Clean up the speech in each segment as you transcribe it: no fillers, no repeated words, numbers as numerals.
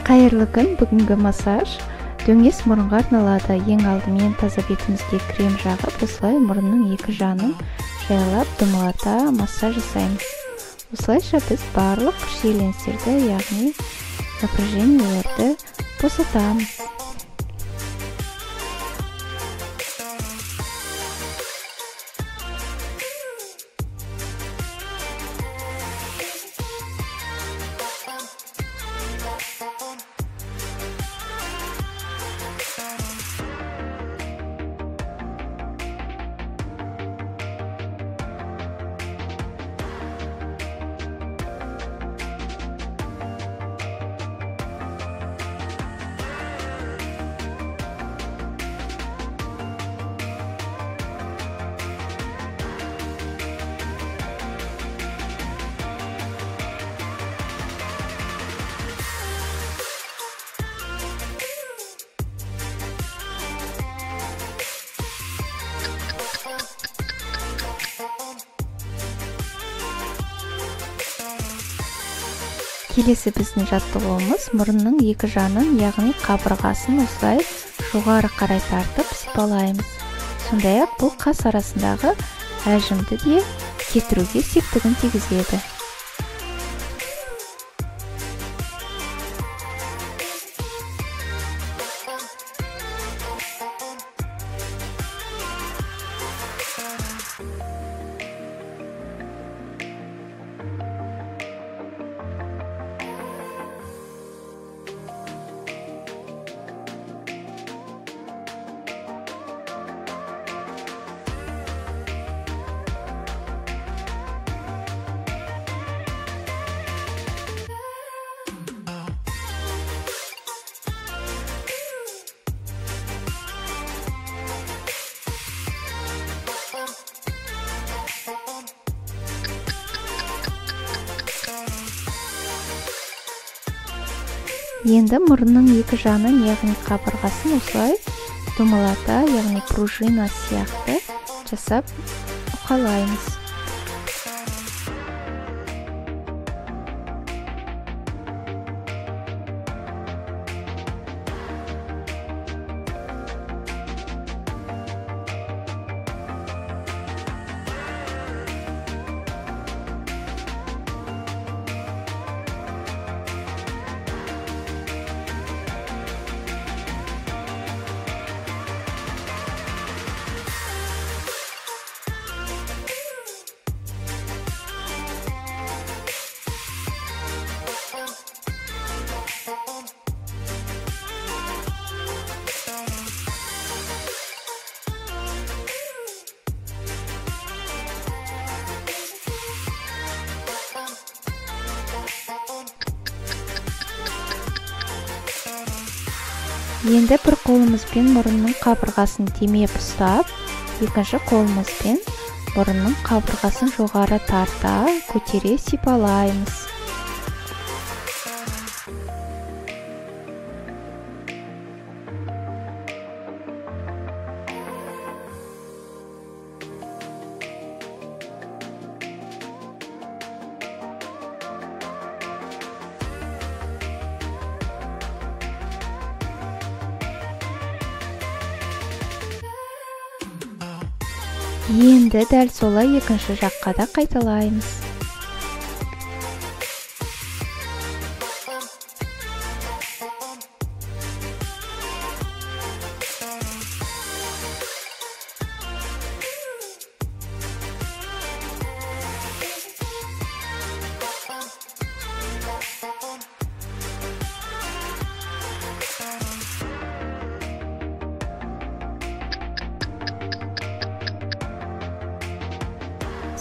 Қайырлы күн, бүгінгі массаж дөңес мұрынға арналады. Ең алдымен таза бетімізге крем жағып, осылай мұрынның екі жағын жайлап домалата массаж жасаймыз. Осылайша біз барлық шиеленістерді, яғни напряжениелерді босатамыз. Келесі біздің жаттығуымыз мұрынның екі жағын, яғни қабырғасын осылай жоғары қарай тартып сипалаймыз. Сондай-ақ бұл қас арасындағы әжімді де кетіруге септігін тигізеді. Енді мұрынның екі жағын, яғни қабырғасын осылай домалата, яғни пружина сияқты жасап уқалаймыз. Енді бір қолымызбен мұрынның қабырғасын демеп ұстап, екінші қолымызбен мұрынның қабырғасын жоғары тарта, көтере сипалаймыз. Енді дәл солай екінші жаққа да қайталаймыз.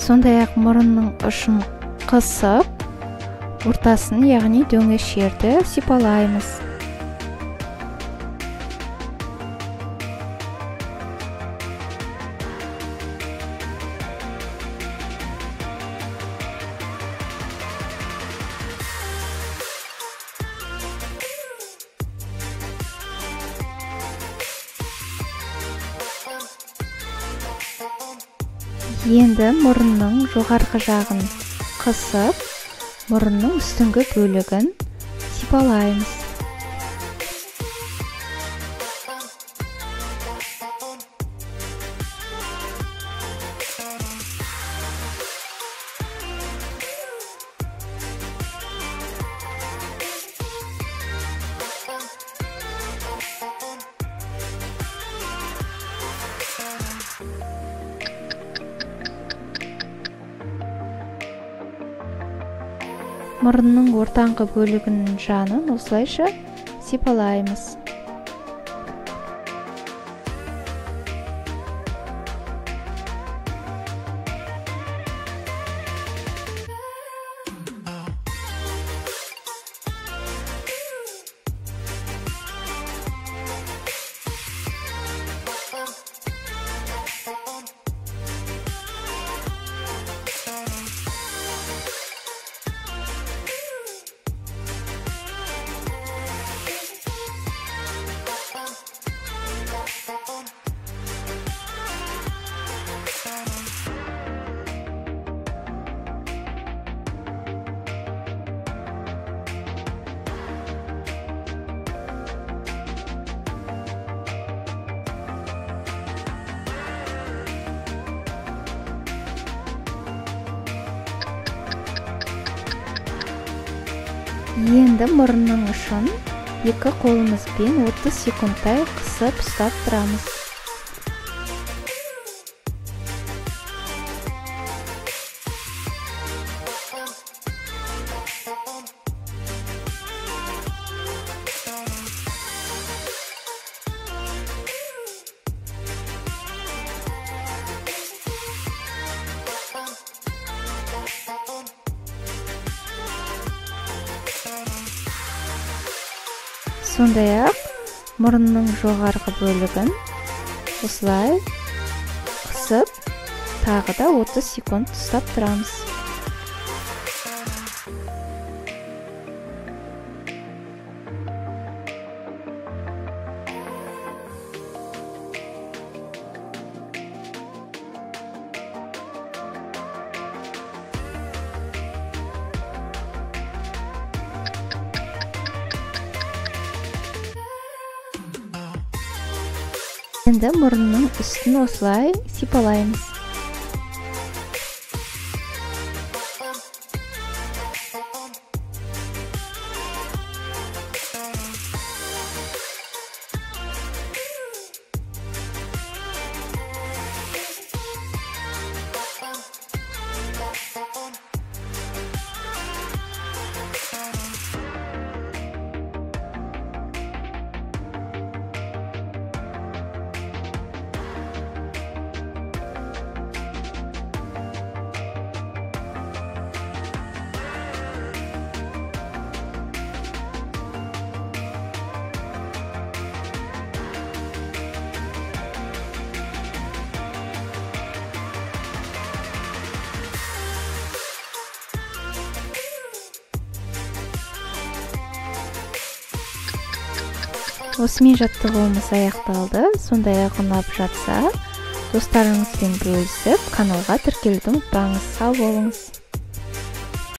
Сондай-ақ мұрынның ұшын қысып, ортасын, яғни дөңес жерді сипалаймыз. Енді мұрынның жоғарғы жағын қысып, мұрынның үстіңгі бөлігін сипалаймыз. Мұрынның ортаңғы бөлігінің жанын осылайша сипалаймыз. Енді мұрынның ұшын екі қолымызбен 30 секундтай қысып ұстап тұрамыз. Сондай-ақ мұрынның жоғарғы бөлігін осылай қысып, тағы да 30 секунд ұстап тұрамыз. Енді мұрынның үстін осылай сипалаймыз. Осымен жаттығуымыз аяқталды. Сондай-ақ ұнап жатса, достарыңызбен бөлісіп, каналға тіркелуді ұмытпаңыз. Сау болыңыз.